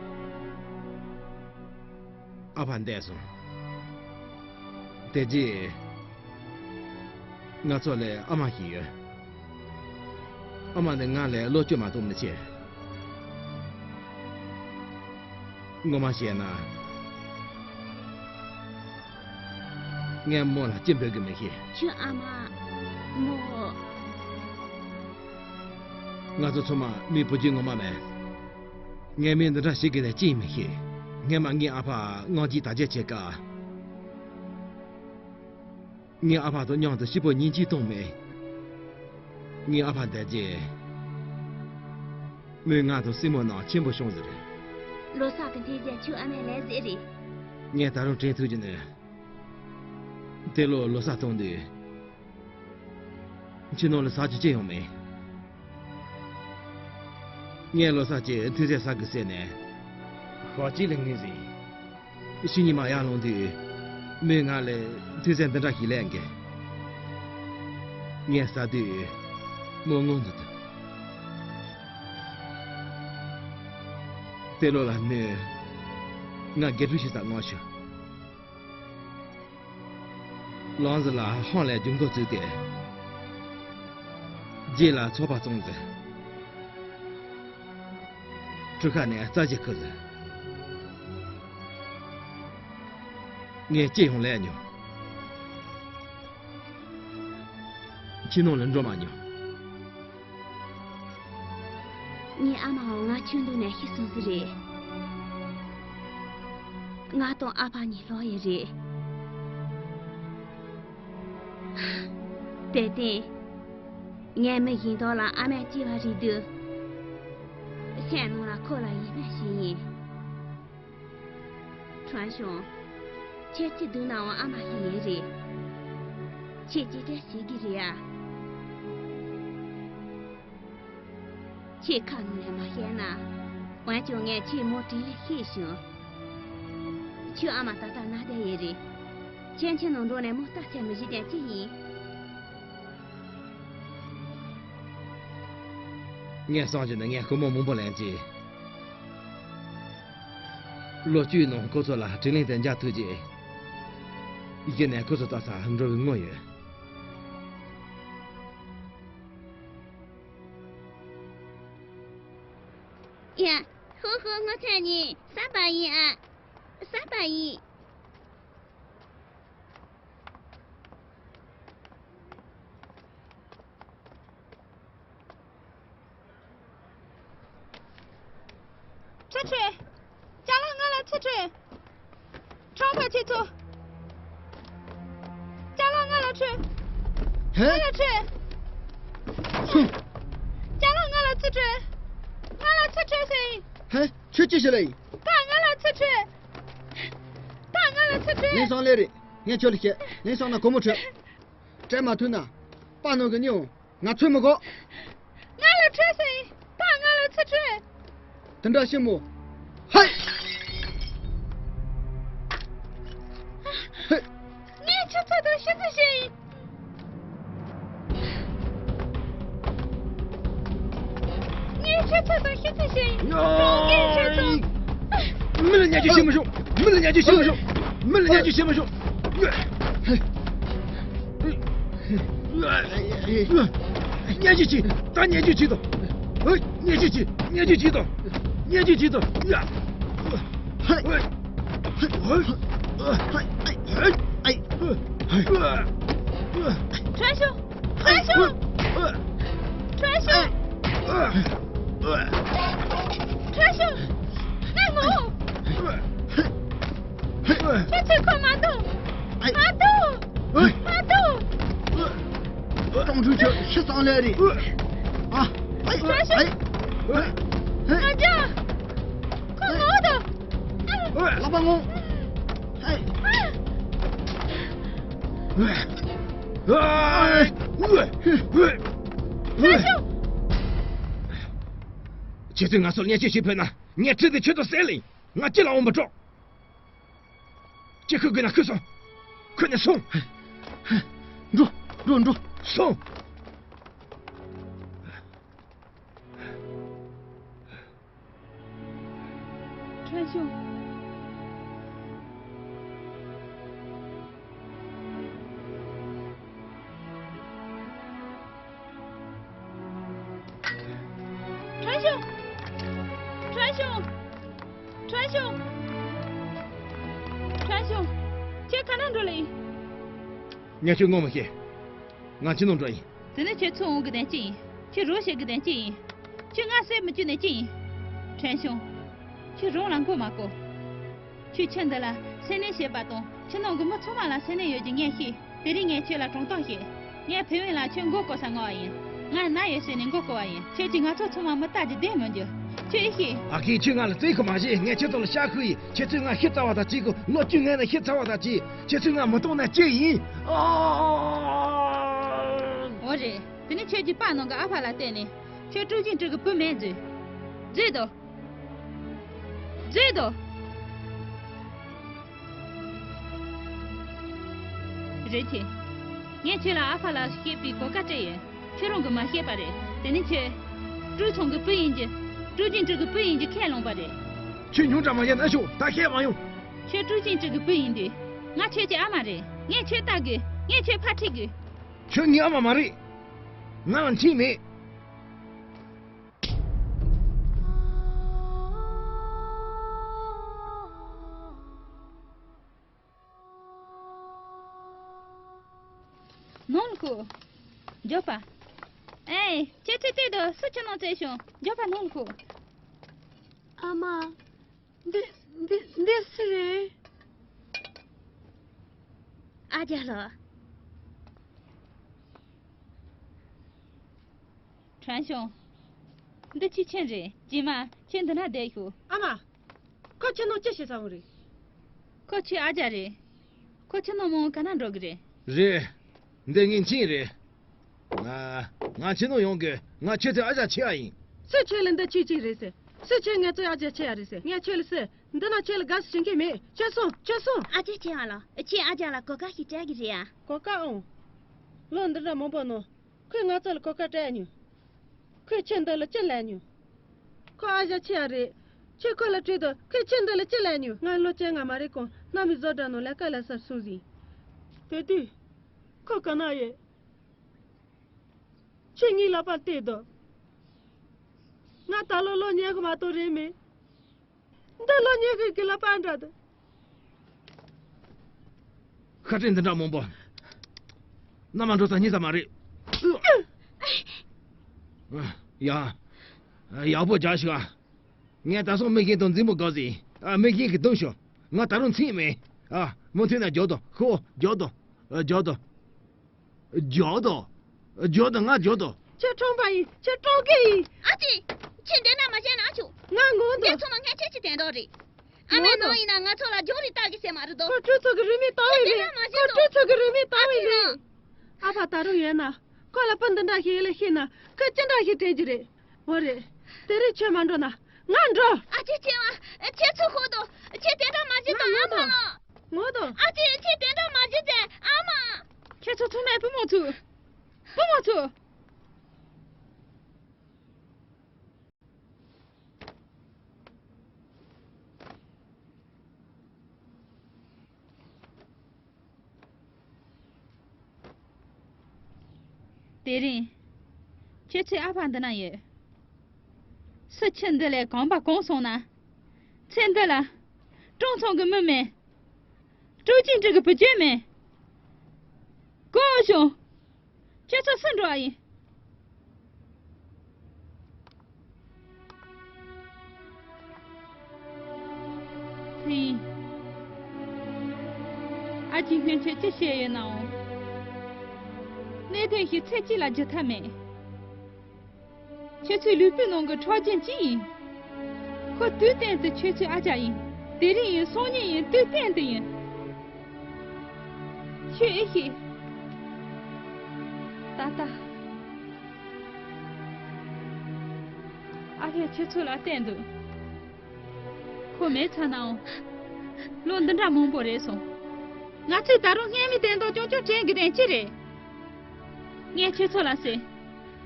ཨ་ཕ་འདས་སོང་། དེ་རྗེས་ང་ཚོ་ལ་ཨ་མ་ཞིག་ཡོད། ཨ་མ་ནི་ང་ལས་ལོ་བཅོ་ལྔ་ཏུ་མི་ཆེ། ངོ་མ་བཤད་ན། ངས་མོ་ལ་ཅི་འབོད་གི་མི་ཤེས། ཁྱོད་ཨ་མ། མོ། ང་ཚོ་ཚང་མ་མི་བུ་རྒྱུད་ངོ་མ་མེད། ངས་མི་འདི་འདྲ་ཞིག་གི་ནས་ཅི་ཡིན་མི་ཤེས། སྔས་མ་ངའི་ཨ་ཕ་དངངས་སྐྲག་དྲག་སྐྱེད་བྱེད་སྐབས། ངའི་ཨ་ཕ་དང་མཉམ་དུ་སྐྱིད་པོ་ཉིན་གཅིག་གཏོང་མེད། ངའི་ཨ་ཕ་འདས་རྗེས། མོས་ང་དང་སྲིང་མོ་ནང་ཆེན་པོ་བྱུང་ཟེར། ལོ་གསར་གི་མཐུན་རྐྱེན་ཁྱོད་ཨ་མས་ལས་ཟེར་རེད། ངས་ད་རུང་དྲན་ཐུབ་ཀྱི་མེད། དེ་ལོ་ལོ་གསར་གཏོང་དུས། ཁྱིམ་ནང་ལ་ཟ་རྒྱུ་ཅི་ཡང་མེད། ངས་ལོ་གསར་གྱི་མཐུན་རྐྱེན་ཟ་དགོས་ཟེར་ནས། ཞག་གཅིག་ལ་ངོས་ཟིན། ཕྱི་ཉིན་མ་ཡར་ལངས་དུས། མོས་ང་ལ་མཐུན་རྐྱེན་འདི་འདྲ་ཞིག་ལེན་གི། ངས་ཟ་དུས། མོ་ངུ་འདུག་དེ་ལོ་ལ་མོས། ང་དགེ་ཕྲུག་ཞིག་ལྟར་མངགས་བྱུང་། ལམ་ཟུར་ལ་ཧང་ལས་རྒྱུག་མགོ་བཙུགས་ཏེ། རྗེས་ལ་ཚོགས་པ་བཙོང་ཟེར། གྲུ་ཁ་ནས་རྩྭ་ཞིག་ཁུར་ཟེར། ངས་ཅི་ཡང་ལས་མྱོང་། ཁྱིམ་ནང་ལ་འགྲོ་མ་མྱོང་། ངའི་ཨ་མའང་ང་ཆུང་དུས་ནས་ཤི་སོང་ཟིག་རེད། ང་དང་ཨ་ཕ་གཉིས་ལོག་ཡི་རེད། དེར་བརྟེན། ངས་མི་གཞན་དག་ལ་ཨ་མས་གཅེས་པ་རེད་དུས། སེམས་ནང་ལ་ཁོ་ལ་ཡིད་སྨོན་ཞིག་ཡིན། ཁྲོན་ཞང་། ཁྱེད་ཀྱི་མདུན་ནའང་ཨ་མ་ཞིག་ཡིན་རེད། ཁྱེད་ཅི་འདྲ་ཞིག་གི་རེད་ཨ། ཁྱེད་ཁ་ནང་ལས་མ་བཤད་ན། འོན་ཀྱང་ངས་ཁྱེད་མོ་དྲིན་ལས་ཤེས་བྱུང་། ཁྱོད་ཨ་མ་ད་ལྟ་ན་བསྡད་ཡོད་རེད། ཁྱེད་ཁྱིམ་ནང་འགྲོ་ནས་མོ་ལྟ་ཚད་མི་བཞི་དེ་ཅི་ཡིན། ངས་བསམ་གྱི་འདུག་ངས་སྒོར་མོ་མང་པོ་ལེན་རྗེས། ལོ་བཅུའི་ནང་ཁོ་ཚོ་ལ་དྲིན་ལན་དེ་འཇལ་ཐུབ་རྗེས། གཞི་ནས་ཁོ་ཚོ་ལྟ་ས་འགྲོ་བའི་དངུལ་ཡོད། ཡ། ཧུ་ཧུ། ངོ་ཚ་ནི་བསམ་པ་ཡིན་ཨ། བསམ་པ་ཡིན། ཁྲི་ཁྲི། ཅ་ལག་ང་ལ་ཁྲི་ཁྲི། ཁྲོམ་པ་ཁྱེད་ཚོ། ཅ་ལག་ང་ལ་ཁྲི། ཧེ། ང་ལ་ཁྲི། ཅ་ལག་ང་ལ་ཁྲི་ཁྲི། ང་ལ་ཁྲི་ཁྲི་ཟེར། ཧེ། ཁྱོད་ཅི་བྱེད་ལེ་ཡིན། ད་ང་ལ་ཁྲི་ཁྲི། ད་ང་ལ་ཁྲི་ཁྲི། ལན་སང་ལེ་རེད། ངས་ཁྱོད་ལ་བཤད། ལན་སང་ན་སྒོར་མོ་ཁྲི། སྤྲད་མ་ཐུབ་ན། པ་ནོར་གི་ཉོ། ང་ཚོད་མི་དགོས། ང་ལ་ ཁྲོས་སོང་། ད་ང་ལ་ཚུར་ཁྲོས། དེ་འདྲ་ཞིག་མོ། ཧེ། ཧེ། ངས་ཁྱོད་ཚོ་དང་ཤི་ཚུལ་བཤད་ཡིན། ངས་ཁྱོད་ཚོ་དང་ཤི་ཚུལ་བཤད་ཡིན། ཡ། ཁྱོད་ཚོ། མི་ལ་བརྙས་བཅོས་བྱེད་མི་ཤོག་མི་ལ་བརྙས་བཅོས་བྱེད་མི་ཤོག་མི་ལ་བརྙས་བཅོས་བྱེད་མི་ཤོག་བརྙས་བཅོས་བྱེད། ད་བརྙས་བཅོས་བྱེད་དང་། བརྙས་བཅོས་བྱེད། བརྙས་བཅོས་བྱེད་དང་། བརྙས་བཅོས་བྱེད་དང་། ཧེ། ཧེ། ཧེ། ཧེ། ཧེ། ཁྲོན་ཤོ། ཁྲོན་ཤོ། ཁྲོན་ཤོ། ཁྲོན་ཤོ། ནས་མོ། ཁྱོད་ཚོས་ཁོ་མ་གཏོགས། མ་གཏོགས། མ་གཏོགས། ཀྲོང་ཀྲུའུ་ཁྱོད་ཤི་ཙང་ལས་རེད། ཨ། ཨེ། ཁྲོན་ཤོ། ཨེ། ང་རྒྱལ། ཁོ་ངོ་དང་། ལག་པ་ངོ་། ཨེ། ཁྲོན་ཤོ། ཁྱེད་ཚོས་ང་ཚོར་བརྙས་བཅོས་བྱེད་ཕོད་ན། ངས་ཁྲིད་དེ་ཁྱོད་ཚོ་བསད་ལེ། ང་ཅི་ལ་འོང་པ་འགྲོ། ཅི་ཁུ་དགོས་ན་ཁུ་སོང་། ཁུ་ནས་སོང་། འགྲོ། འགྲོ། འགྲོ། སོང་། ཁྲོན་ཤོ། ཁྲོན་ཤོ། ཁྲོན་ཤོ། ཁྲོན་ཤོ། ཁྲོན་ཤོ། ཁྱེད་ག་ན་འགྲོ་ལེ་ཡིན། ངས་ཁྱོད་ངོ་མི་ཤེས། ང་ཅི་ནང་འགྲོ་ཡིན། དེ་ནི་ཁྱོད་ཚུར་འོང་གི་དོན་ཅི་ཡིན། ཁྱོད་རོགས་བྱེད་གི་དོན་ཅི་ཡིན། ཁྱོད་ང་བསད་མི་བཅུག་ནས་ཅི་ཡིན། ཁྲོན་ཤོ། ཁྱོད་རང་ལ་མགོ་མ་སྐོར། ཁྱོད་ཁྱི་འདི་ལ་སེམས་ནད་བྱེད་པ་དང་ཁྱི་ནང་གི་མི་ཚང་མ་ལ་སེམས་ནད་ཡོད་ཀྱི་ངས་ཤེས། དེ་རིང་ངས་ཁྱོད་ལ་དྲང་གཏམ་བཤད། ངས་ཕེ་ཝིན་ལ་ཁྱོད་མགོ་སྐོར་ས་མངགས་པ་ཡིན། ང་ན་ཡོད་ཟེར་ནས་མགོ་སྐོར་བ་ཡིན། ཁྱོད་ཀྱིས་ང་ཚོ་ཚང་མ་མི་རྟག་གི་བསྡད་མི་འགྱུར། ཁྱོད་ཨེ་ཤེས། ཨ་ཁུ། ཁྱོད་ང་ལ་བརྩི་གི་མ་བྱེད། ངས་ཁྱོད་ཚོ་ལ་ཤ་ཁུ་ཡིན། ཁྱོད་ཚོས་ང་ཤི་ཚར་བ་དང་གཅིག་གི། ལོ་བཅུ་སྔོན་ནས་ཤི་ཚར་བ་དང་གཅིག་ཁྱོད་ཚོས་ང་མི་གཏོང་ན་ཅི་ཡིན། ཨ། འོ་རེད། དེ་ནས་ཁྱོད་ཀྱིས་པཱ་ནང་གི་ཨ་ཕ་ལ་བལྟས་ནས་ཁྱོད་ཀྲུའུ་ཅིན་ཀྲུའུ་གི་བུ་མིན་བརྗོད། བརྗོད་དོ། བརྗོད་དོ། རེད་དེ། ངས་ཁྱོད་ལ་ཨ་ཕ་ལ་བཤད་པའི་གོ་སྐབས་སྤྲད་ཡོད། ཁྱོད་རང་གིས་མ་ཤེས་པ་རེད། དེ་ནས་ཁྱོད། ཀྲུའུ་ཚང་གི་བུ་ཡིན་གྱི། ཀྲུའུ་ཅིན་ཀྲུའུ་གི་བུ་ཡིན་གྱི་ཁས་བླངས་པ་རེད། ཁྱོད་ཉུང་དྲགས་མ་བཤད་ན་ཤོག་ད་བཤད་མ་ཡོང་། ཁྱོད་ཀྲུའུ་ཅིན་ཀྲུའུ་གི་བུ་ཡིན་དུས། ང་ཁྱོད་ཀྱི་ཨ་མ་རེད། ངས་ཁྱོད་ལྟ་དགོས། ངས་ཁྱོད་ཕར་ཁྲིད་དགོས། ཁྱོད་ངའི་ཨ་མ་མ་རེད། ང་ལ་འཕྲིན་མེད། ནང་ལ་ཤོག་མགྱོགས་པ། ཨེ། ཁྱེད་ཚོས་ལྟོས་དང་། སུ་ཁྱི་ནང་བཙལ་བྱུང་། མགྱོགས་པ་ནང་ལ་ཤོག་ཨ་མ། འདི། འདི། འདི་སུ་རེད། ཨ་ཅག་ལགས། ཁྲན་ཤང་། འདི་ཁྱི་ཆེན་རེད། རྗེས་མ་ཁྱེད་འདི་ན་བསྡད་ཤོག་ཨ་མ། ཁོ་ཁྱི་ནང་ཅི་བྱེད་ས་འོང་རེད། ཁོ་ཁྱོའི་ཨ་ཅག་རེད། ཁོ་ཁྱི་ནང་མང་ག་ན་འགྲོ་གི་རེད། རེད། འདི་ངའི་མཆན་རེད། ང་། ང་ཁྱི་ནང་ཡོང་གི། ང་ཁྱེད་ཚོའི་ཨ་ཅག་ཆེ་བ་ཡིན། སུས་ཁྱོད་ལ་འདི་ཁྱི་གཅིག་རེད་ཟེར། སུས་ཁྱོད་ང་ཚོའི་ཨ་ཅག་ཆེ་བ་རེད་ཟེར། ངས་ཁྱོད་ལ་ཟེར། འདི་ན་ཁྱོད་ལ་དགའ་བསུ་བྱེད་མཁན་མེད། ཁྱོད་སོང་། ཁྱོད་སོང་། ཨ་ཅག་ཆེ་བ་ལགས། ཁྱེད་ཨ་ཅག་ལ་གོ་སྐབས་ཤིག་སྤྲད་ཀྱི་རེད་ཨ། གོ་སྐབས་ཨང་། ལོ་འདི་འདྲ་མང་པོ་ནང་། ཁོས་ང་ཚོ་ལ་གོ་སྐབས་སྤྲད་མྱོང་། ཁོས་ཁྱི་འདི་ལ་ཅི་ལབ་མྱོང་། ཁོ་ཨ་ཅག་ཆེ་བ་རེད། ཁྱོས་ཁོ་ལ་དྲིས་དང་། ཁོས་ཁྱི་འདི་ལ་ཅི་ལབ་མྱོང་། ང་ལོ་བཅོ་ལྔ་མ་རེད་གོང་། གནའ་མིའི་བཟོ་གྲྭ་ནང་ལས་ཀ་ལས་སར་སོང་ཟིན། དེ་དུས། ཁོ་ག་ན་ཡོད། ཁྱོད་ངའི་ལག་པར་གཏད་དང་། ང་ད་ལོ་ལོ་ཉི་ཤུ་མ་གཏོགས་རེད་མེད། འདི་ལོ་ཉི་ཤུ་གི་ལག་པ་འདྲ་འདུག་ཤ་སྤྲད་འདི་འདྲ་མང་པོ། མནའ་མ་འགྲོ་ས་རྙེད་ས་མ་རེད། ཡ། ཡག་པོ་རྒྱག་ཤོག་ཨ། ངས་ད་སོང་མི་གཞན་དང་མཛེས་མོ་དགའ་ཟིན། ཨ། མི་གཞན་གྱིས་རྡུང་ཤོག་ང་ད་རུང་མཚན་མེད། ཨ། མུ་མཐུད་ནས་རྒྱོབ་དང་། ཤོག་རྒྱོབ་དང་། རྒྱོབ་དང་། རྒྱོབ་དང་། རྒྱོབ་དང་། ང་རྒྱོབ་དང་། ཁྱོད་ཁྲོམ་པ་ཡིན། ཁྱོད་ཁྲོམ་སྐད་ཡིན། ཨ་ཙི། ཁྱོད་འདི་ན་མ་བཤད་ན་ཆོག་ང་ངོ་འདུག་འདི་ཚང་མ་ངས་ཁྱེད་ཀྱི་དོན་དག་རེད། ཨ་མའི་ནང་ཡིན་ན་ང་ཚོ་ལ་སྦྱོང་རིགས་ལྟ་གི་ཟེར་མ་རེད་དོ། ཁོ་སྤྲུལ་ཚོགས་ཀྱི་རུས་མིང་བཏང་བས་རེད། ཁོ་སྤྲུལ་ཚོགས་ཀྱི་རུས་མིང་བཏང་བས་རེད། ཨ་ཕ་ད་རུང་ཡོད་ན། ཁོ་ལ་སྤུན་འདི་འདྲ་ཞིག་ཡོད་ལ་ཤེས་ན་ཁོས་ཅི་འདྲ་ཞིག་དྲན་རྒྱུ་རེད། འོ་རེད། དེ་རིང་ཁྱོད་མ་འགྲོ་ན་ང་འགྲོ། ཨ་ཅེ་ཆེ་བ། ཁྱེད་ཚོ་ཤོག་དང་། ཁྱེད་དེ་འདྲ་མ་བྱེད་དང་། ཨ་མ་ལགས། ངོ་དང་། ཨ་ཅེ་ཁྱེད་དེ་འདྲ་མ་བྱེད་དང་། ཨ་མ། ཁྱེད་ཚོ་ཚང་མས་བུ་མོ་ཚོ། བུ་མོ་ཚོ། དེ་རིང་། ཁྱེད་ཚོའི་ཨ་ཕ་འདི་ན་ཡོད། སུ་ཁྱེད་འདི་ལས་གོམ་པ་གང་སོང་ན། ཚེ་འདི་ལ། ཀྲུང་ཚང་གི་མི་མེད། ཀྲུའུ་ཅིན་ཀྲི་གི་བུ་རྒྱུད་མེད། ཀོ་ཞུང་། ཁྱེད་ཚོ་སུ་འགྲོ་བ་ཡིན། ཧི། ཨ་ཅེ་སྔོན་ཆད་ཅི་བཤད་ཡོད་ནའང་། གནད་དོན་ཞིག་ཚེ་གཅིག་ལ་བརྗེད་ཐབས་མེད། ཁྱེད་ཚོའི་ལུས་པོའི་ནང་གི་ཁྲག་རྒྱུན་གཅིག་ཡིན། ཁོ་དུས་གཏན་དུ་ཁྱེད་ཚོའི་ཨ་ཅག་ཡིན། དེ་རིང་ཡིན། སང་ཉིན་ཡིན། དུས་གཏན་དུ་ཡིན། ཁྱོད་ཨེ་ཤེས། ད་ལྟ། ཨ་ཕས་ཁྱེད་ཚོ་ལ་བསྟན་འདུག་ཁོ་མེད་ཚར་ནའང་། ལོ་འདི་འདྲ་མང་པོ་རེད་སོང་། ང་ཚོས་ད་རུང་སྔར་མེད་དོན་དག་རྐྱང་རྐྱང་དྲན་དགོས་དོན་ཅི་རེད། ངས་ཁྱེད་ཚོ་ལ་ཟེར།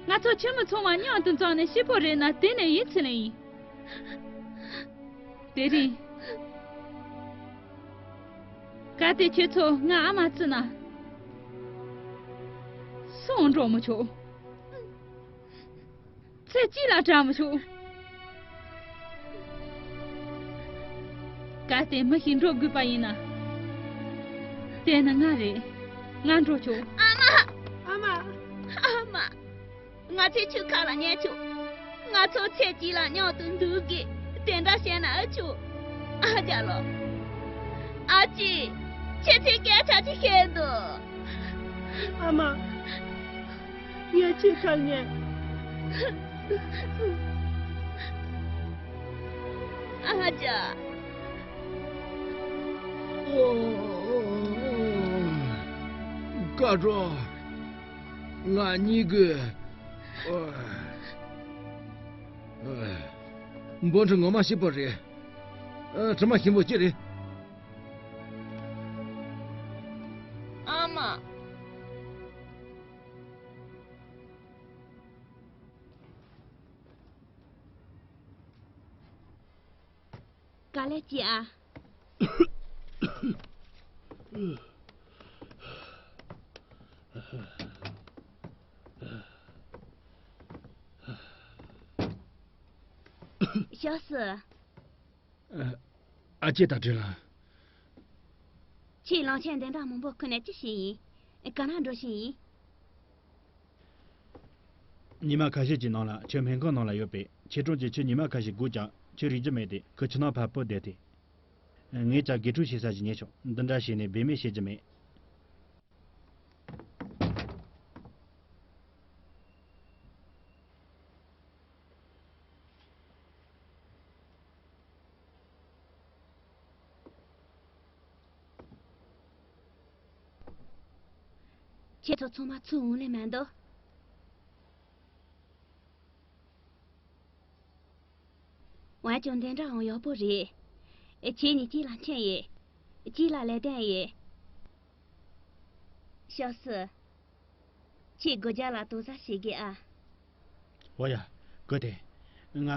ང་ཚོ་ཁྱིམ་མི་ཚང་མ་མཉམ་དུ་འཛོམས་ནས་སྐྱིད་པོ་རེད་ན་དེ་ནས་ཡིན་ཚུལ་ཡིན། དེ་རིང་། གལ་ཏེ་ཁྱེད་ཚོ་ང་ཨ་མ་བརྩིས་ན། སུའང་འགྲོ་མི་ཆོག་ཚེ་གཅིག་ལ་བྲལ་མི་ཆོག་གལ་ཏེ་མི་ཞིག་འགྲོ་དགོས་པ་ཡིན་ན། དེ་ནི་ང་རེད། ང་འགྲོ་ཆོག་ཨ་མ། ཨ་མ། ཨ་མ། ང་ཚོས་ཁྱོད་ཁ་ལ་ཉན་ཆོག་ང་ཚོ་ཚེ་གཅིག་ལ་མཉམ་དུ་འདུག་གི་དེ་འདྲ་བྱས་ན་ཨེ་ཆོག་ཨ་ཅག་ལོ། ཨ་ཅེ། ཁྱེད་ཚོས་སྐད་ཆ་ཅིག་བཤད་དོ། ཨ་མ། ངས་ཁྱེད་ཁ་ཉན། ཨ་ཅག་ཨོ། དགའ་སྤྲོ། ང་གཉིད་དགོས། ཨོ། ཨོ། འབུམ་ཁྲི་ངོ་མ་སྐྱིད་པོ་རེད། ཨ། དྲི་མ་ཞིམ་པོ་ཅི་རེད། ཨ་མ། དཀའ་ལས་ཆེ་ཨ། ཞའོ་སི། ཨ། ཨ་ཅེ་དང་དྲིན་ལ། ཁྱེད་གླང་ཆེན་འདི་འདྲ་མང་པོ་ཁུར་ནས་ཅི་བྱེད་ཡིན། ག་ན་འགྲོ་བཞིན་ཡིན། ཉི་མ་ཁ་ཤས་ཀྱི་ནང་ལ་ཁྱོད་སྨན་ཁང་ནང་ལ་ཡོད་པས། ཁྱེད་གྲོངས་ཀྱི་ཁྱོད་ཉི་མ་ཁ་ཤས་སྒུག་ཀྱང་ཁྱོད་རིག་རྒྱུ་མེད་དེ། ཁོ་ཁྱིམ་ནང་ཕར་སྤོས་བསྡད་དེ། ངས་ཀྱང་དགེ་ཕྲུག་བྱེད་ས་ཞིག་རྙེད་བྱུང་། འདི་འདྲ་བྱས་ནས་འབད་མེད་བྱེད་རྒྱུ་མེད། ཁྱེད་ཚོ་ཚང་མ་ཚུར་འོང་ལེ་མ་འདུག་འོན་ཀྱང་འདི་འདྲའང་ཡག་པོ་རེད། ཁྱེད་གཉིས་གཅིག་ལ་མཁྱེན་ཡོད། གཅིག་ལ་ལེགས་ལྡན་ཡོད། ཞའོ་སི། ཁྱེད་སྒོ་རྒྱབ་ལ་དོགས་ཟ་བྱེད་དགོས་ཨ། འོ་ཡ། གོ་དེ། ང་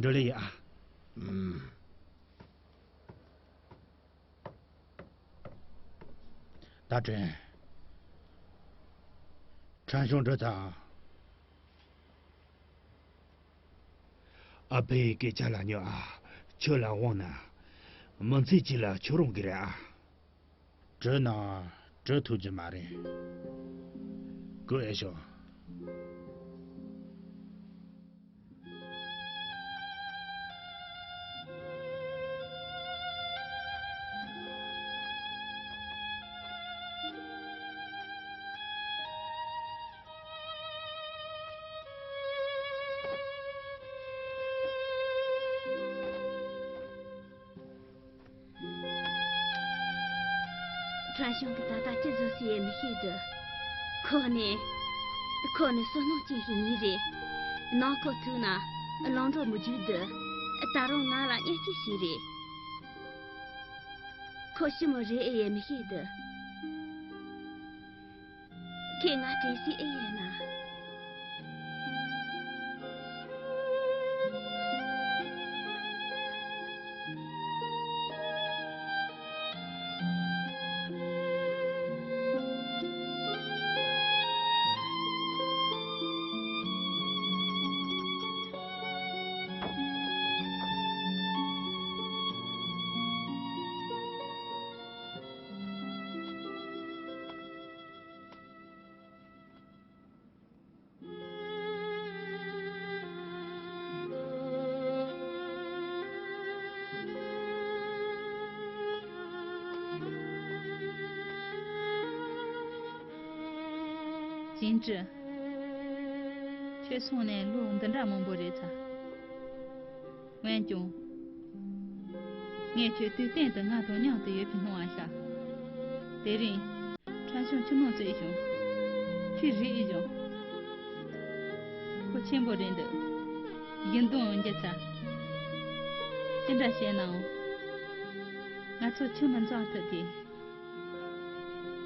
འགྲོ་ལེ་ཡོད་ཨ། ཨུམ། ད་དྲན། ཁྲན་ཤོང་འགྲོ་ད། ཨ་ཕའི་སྐད་ཆ་ལ་ཉོན་ཨ། ཁྱོད་ལ་དབང་ན། མི་ཚེ་གཅིག་ལ་ཁྱོད་རང་གི་རེད་ཨ། བྲོས་ན་བྲོས་ཐུབ་ཀྱི་མ་རེད། ཀུ་ཨེ་ཤོ། ཁྲན་ཤང་གིས་ད་ལྟ་ཅི་བཟོ་སྲིད་ཡོད་མི་ཤེས་འདུག་ཁོ་ནི། ཁོ་ནི་བསོད་ནམས་ཅན་ཞིག་ཡིན་རེད། ནང་ཁོ་ཐུག་ན་ལང་འགྲོ་མི་རྒྱུག་འདི། ད་རུང་ང་ལ་བརྙས་བཅོས་ཤིག་རེད། ཁོ་ཞི་མོ་རེད་ཨེ་ཡེ་མི་ཤེས་འདི། ཁྱེད་ང་དྲན་སྲིད་ཨེ་ཡིན་ན། ཅིན་ཀྲི། ཁྱོད་སོང་ནས་ལོ་འདི་འདྲ་མང་པོ་རེད་ཚ། འོན་ཀྱང་། ངས་ཁྱོད་དུས་གཏན་དུ་ང་དང་མཉམ་དུ་ཡོད་པའི་སྣང་བ་ཤར། དེ་རིང་། ཁྲ་ཆུང་ཁྱིམ་ནང་བཙལ་བྱུང་། ཁྱོད་རིག་ཡིན་བྱུང་། ཁོ་ཆེན་པོ་རེད་འདུག་ཡིན་དང་འགྱུར་ཚ། ཅི་འདྲ་བྱས་ནའང་། ང་ཚོ་ཁྱིམ་མི་འཛོམས་ཐུབ་དེ།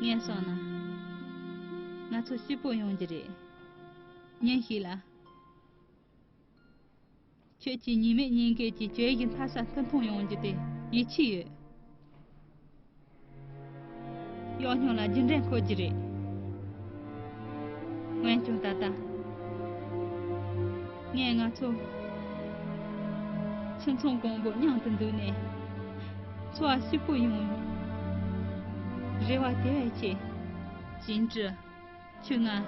ངས་བསམ་ན། ང་ཚོ་སྐྱིད་པོ་ཡོང་རྒྱུ་རེད། ཉིན་ཞིག་ལ། ཁྱོད་ཀྱི་ཉི་མའི་སྙིང་གའི་གི་གྱོད་ཀྱི་མཐའ་ས་མཐུན་མཐོང་ཡོང་རྒྱུ་དེ་ཡིད་ཆེས་ཡོད། གཡོག་སྙིང་ལ་རྒྱུ་འབྲས་འཁོར་རྒྱུ་རེད། འོན་ཀྱང་ད་ལྟ། ངས་ང་ཚོ་ཁྱིམ་ཚང་གང་པོ་མཉམ་དུ་འདུག་ནས་འཚོ་བ་སྐྱིད་པོ་ཡོང་རེ་བ་དེ་བས་ཆེ། ཅིན་ཀྲི། ཁྱོད་ང་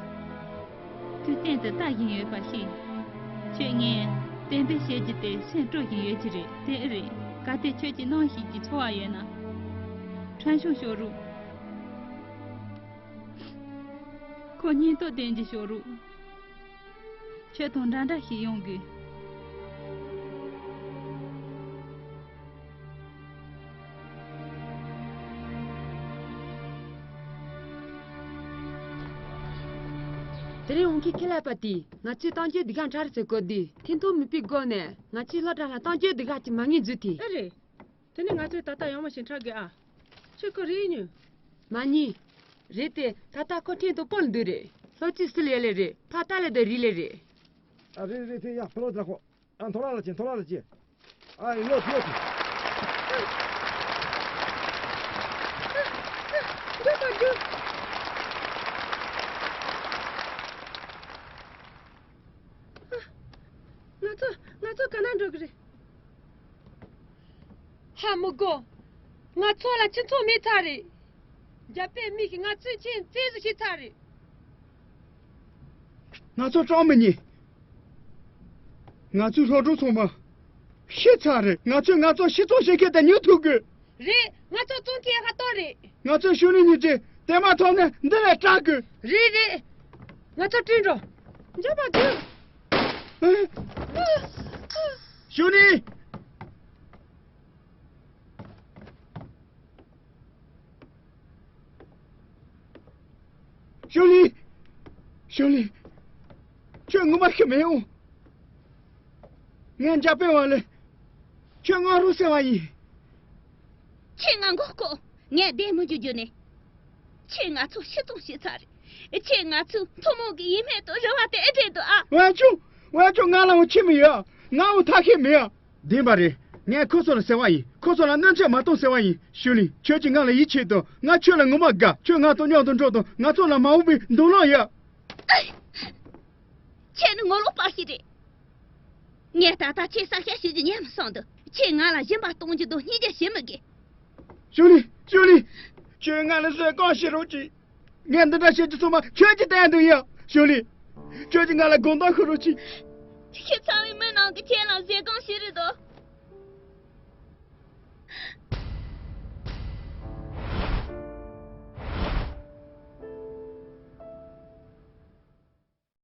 དུས་གཏན་དུ་ལྟ་བཞིན་ཡོད་པ་ཤེས། ཁྱོད་ངས་གཏན་འབེབས་བྱེད་རྒྱུ་དེ་སེམས་སྤྲོ་བཞིན་ཡོད་ཀྱི་རེད། དེ་ཨེ་རེད། གལ་ཏེ་ཁྱོད་ཀྱི་ནང་བཞིན་གྱི་འཚོ་བ་ཡོད་ན། ཁྲན་ཤུང་ཤོག་རུ། ཁོ་སྙིང་སྟོབས་ལྡན་གྱི་ཤོག་རུ། ཁྱོད་དང་འདྲ་འདྲ་ཞིག་ཡོང་དགོས། དེ་རིང་འོང་མཁན་ཁྱེད་ལབ་པ་དེས་ང་ཚོའི་གཏམ་རྒྱུད་འདི་ག་འཁྲབ་ཟེར་གོ་དུས་ཐེ་ཐོག་མེད་པའི་སྒོ་ནས་ང་ཚོའི་སློབ་གྲྭ་ལ་གཏམ་རྒྱུད་འདི་ག་ཅིག་མ་ངེས་འཛུལ་ཐལ། ཨེ་རེད། དེ་ནས་ང་ཚོས་ད་ལྟ་ཡང་མ་ཞིག་འཁྲབ་དགོས་ཨ། ཁྱོད་ཁོ་རིག་ཉོན། མ་ཉེས། རེད་དེ་ད་ལྟ་ཁོ་ཁྲིན་དུ་སྤོ་ལ་འདུག་རེད། སློབ་ཕྲུག་སུ་ལས་ལས་རེད། ཕ་ཏ་ལས་དུ་རིག་ལས་རེད། ཨ་རེད་རེད་དེ་ཡ་ཕོ་ལོ་ཛ་ཁོ། ཨ་མཐོ་ལ་ལ་ཅི་མཐོ་ལ་ལ་ཅི། ཨ་ཡོད་ཡོད་ཅི། འགྲོ་པ་འགྲོ། ང་ཚོ་ང་ཚོ་ག་ན་འགྲོ་གི་རེད། ཧ་མི་གོ། ང་ཚོ་ལ་ཁྱིམ་ཚང་མེད་ཚར་རེད། འཇར་པན་མི་ཞིག་ང་ཚོའི་ཆེད་བཙན་བཟུང་བྱས་ཚར་རེད། ང་ཚོ་གྲོངས་མི་ཉན། ང་ཚོའི་སློབ་ཕྲུག་ཚང་མ་ཤི་ཚར་རེད། ང་ཚོས་ང་ཚོ་ཤི་ཚོང་བྱེད་མཁན་དེ་ཉོ་ཐུབ་དགོས། རེད། ང་ཚོ་བཙོང་མཁན་ཧ་ཏོ་རེད། ང་ཚོས་ཤུ་ལི་གཉིས་ཀྱི་དེ་མ་ཐོབ་ནས་འདི་ལས་སྐྲག་དགོས། རེད་རེད། ང་ཚོ་བྲོས་འགྲོ། འཇར་པ་འདུག་ཤུ་ལི། ཞུ་ལི། ཞུ་ལི། ཁྱོད་ངོ་མ་ཤི་མི་ཡོང་། ངས་འཇར་པན་བ་ལས། ཁྱོད་ང་རུ་ཟེར་བ་ཡིན། ཁྱེད་ང་མགོ་སྐོར། ངས་བསྡད་མི་འཇུག་རྒྱུ་ནི། ཁྱེད་ང་ཚོ་ཤི་ཚོང་བྱས་ཚར་རེད། ཁྱེད་ང་ཚོའི་ཐུན་མོང་གི་ཡིད་སྨོན་དང་རེ་བ་དེ་ཨེ་འདྲེན་འདུག་ཨ། འོན་ཀྱང་། འོན་ཀྱང་ང་ལའང་ཁྱིམ་མི་ཡོད། ངའང་ཐབས་ཤེས་མི་ཡོད། བདེན་པ་རེད། ངས་ཁོ་ཚོ་ལ་ཟེར་བ་ཡིན། ཁོ་ཚོ་ལ་གནོད་འཚེ་མ་གཏོང་ཟེར་བ་ཡིན། ཞུ་ལི། ཁྱོད་ཀྱིས་ང་ལ་ཡིད་ཆེས་དང་། ང་ཁྱོད་ལ་ངོ་མ་དགའ། ཁྱོད་ང་དང་མཉམ་དུ་འགྲོ་དང་། ང་ཚོ་ལ་མ་འོངས་པའི་མདུན་ལམ་ཡོད། ཁྱེད་ནི་ངོ་ལོག་པ་ཞིག་རེད། ངས་ད་ལྟ་ཁྱེད་བསམ་ཤེས་ཞུ་རྒྱུ་ཉན་མི་སོང་འདུག་ཁྱེད་ང་ལ་སྦྱིན་པ་གཏོང་རྒྱུ་དང་སྙིང་རྗེ་བྱེད་མི་དགོས། ཞུ་ལི། ཞུ་ལི། ཁྱོད་ང་ལ་བཟོད་སྒོམ་བྱེད་རོགས་གྱིས། ངས་འདི་འདྲ་བྱེད་རྒྱུ་ཚང་མ་ཁྱོད་ཀྱི་བསྟན་དུ་ཡོད། ཞུ་ལི། ཁྱོད་ཀྱིས་ང་ལ་དགོངས་དག་ཞུ་རོགས་གྱིས། ཁྱེད་ཚང་མའི་མིག་ནང་གི་ཁྱེད་ལ་བཟོད་སྒོམ་བྱེད་རེད་དོ།